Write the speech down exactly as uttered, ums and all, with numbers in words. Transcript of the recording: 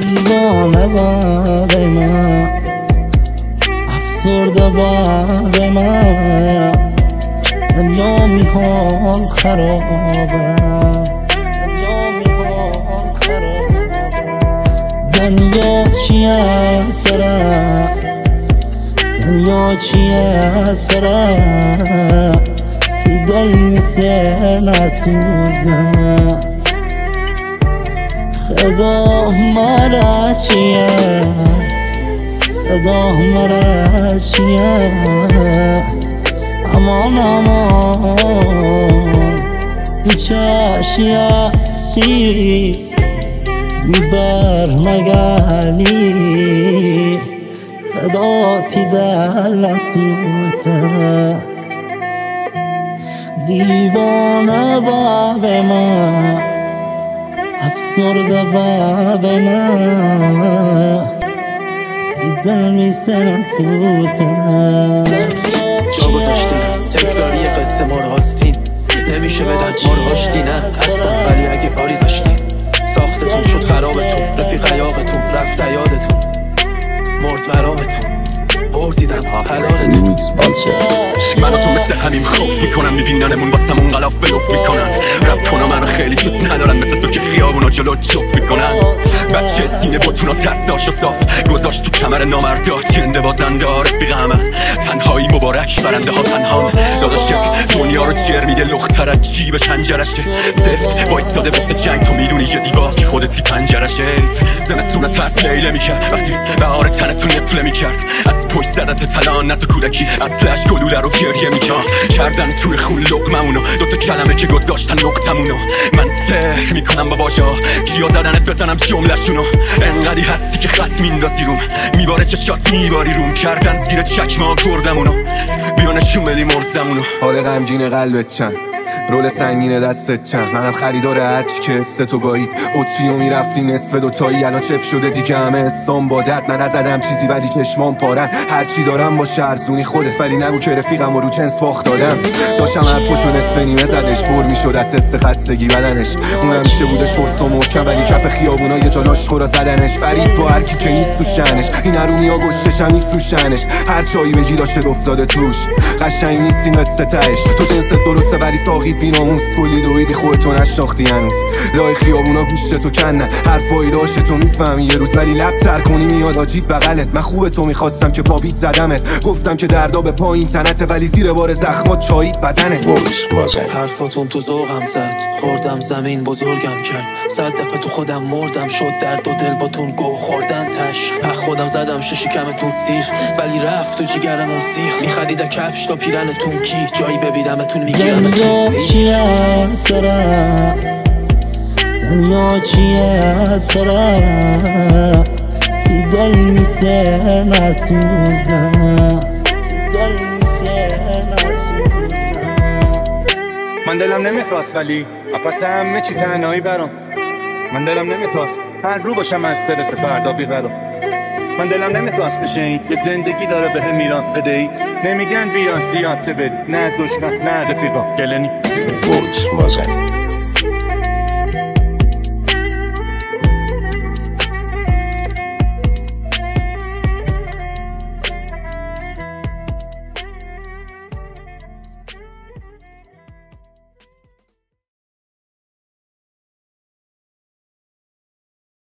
دیوانه بابه من، افسرده بابه من، دنیا می‌هان خرابه، دنیا می‌هان خرابه. دنیا چیه تره، دنیا چیه تره، تی دل می سر نسوزه. خدا مره چیه، خدا مره چیه، امان امان، چشی اصلی بر مگلی. خدا تی دل نسوزه. دیوانه بابه من، افسرده بابه من، تی دل می سر نسوزه. جا گذاشتینم، تکراری قصه مرغ آستین. نمیشه بدن مرغ آشتی، نه اصلاً، ولی اگه باری داشتین. ساختتون شد خرابتون، رفیق یاقتون، رفت یادتون، مرد مرامتون، بردیدن حلالتون. من و تو مثل همیم خوف می‌کنن، می‌بیننمون واسمون غلاف ولوف می‌کنن. رپ کنم، منو خیلی دوست ندارن، مثل تو که خیابونا جلو جفت می‌کنن. بچه سینه بتونا ترساشو صاف گذاشت تو کمر نامردا، جنده بازنده ها رفیق همن. تنهایی مبارک، برنده ها تنهان. داداشت دنیا رو جر می‌ده، لختر از جیب چنجرشه. سفت وایستاده واسه جنگ، تو می‌دونی یه دیوار که خودتی پنجرشه. حیف زمستون ترس لیله می‌کرد، وقتی بهار تن تو نفله می‌کرد. از پشت زدت طلا، نه تو کودکی، اصلش گلوله رو گریه می‌کرد. کردن توی خون لقممونو، دوتا کلمه که گذاشتن نقطمونو. من سحر می‌کنم با واژه‌ها، کیا زدنت بزنم جمله‌شونو. انقدی هستی که خط میندازی روم، میباره چشات میباری روم. کردن زیر چکمه ها کردمونو، بیا نشون بدیم ارزمونو. حال غمگین قلبت چند، رول سنگین دستت چند؟ منم خریدار هرچی که حس تو گایید. بطری و میرفتی نصف دوتایی، الان چف شده دیگه همه حسام با درد. من نزدم چیزی ولی چشمام پارن، هرچی دارم با ارزونی خودت، ولی نگو که رفیقم و رو جنس باخت دادم. داشتم حرفشو نصف نیمه زدش، پر می‌شد از حس خستگی بدنش. اون همیشه بودش قرص و محکم، ولی کف خیابونا یه جا لاش خورا زدنش. فرید با هر کی که نیست تو شأنش، این حرومیا گشتشم می‌فروشنش. هر چایی بگی داشت افتاده توش، قشنگ نیست این قصه تهش. تو جنست درسته ولی ساقی بی‌ناموس، کلی دویدی خودتو نشناختی هنوز. لای خیابونا گوشت تو کنن، حرفایی داشت تو می‌فهمی یه روز، ولی لب تر کنی میاد آجیب بغلت. من خوبه تو می‌خواستم که پا بیت زدمت، گفتم که دردا به پایین تنته، ولی زیر بار زخمات چایید بدنت. حرفاتون تو ذوقم زد، خوردم زمین بزرگم کرد. صد دفعه تو خودم مردم، شد درد و دل با تون گو خوردن تش. از خودم زدم شه شکمتون سیر، ولی رفت تو جیگرمون سیخ. می‌خرید کفش تا پیرنتون کی، جایی ببینمتون می‌گیرمتون دنیا زیر. چیه تره؟ دنیا چیه تره؟ تی دل می سر نسوزه. تی دل می سر نسوزه. من دلم نمیخواست ولی پس همه چی تنهایی برام. من دلم نمیخواست هر رو باشم از استرس فردا بی‌قرار. من دلم نمیخواست بشه این یه زندگی داره بهم میران بدهی. نمیگن بیان زیاد که بری، نه دشمن نه رفیقا گلنی.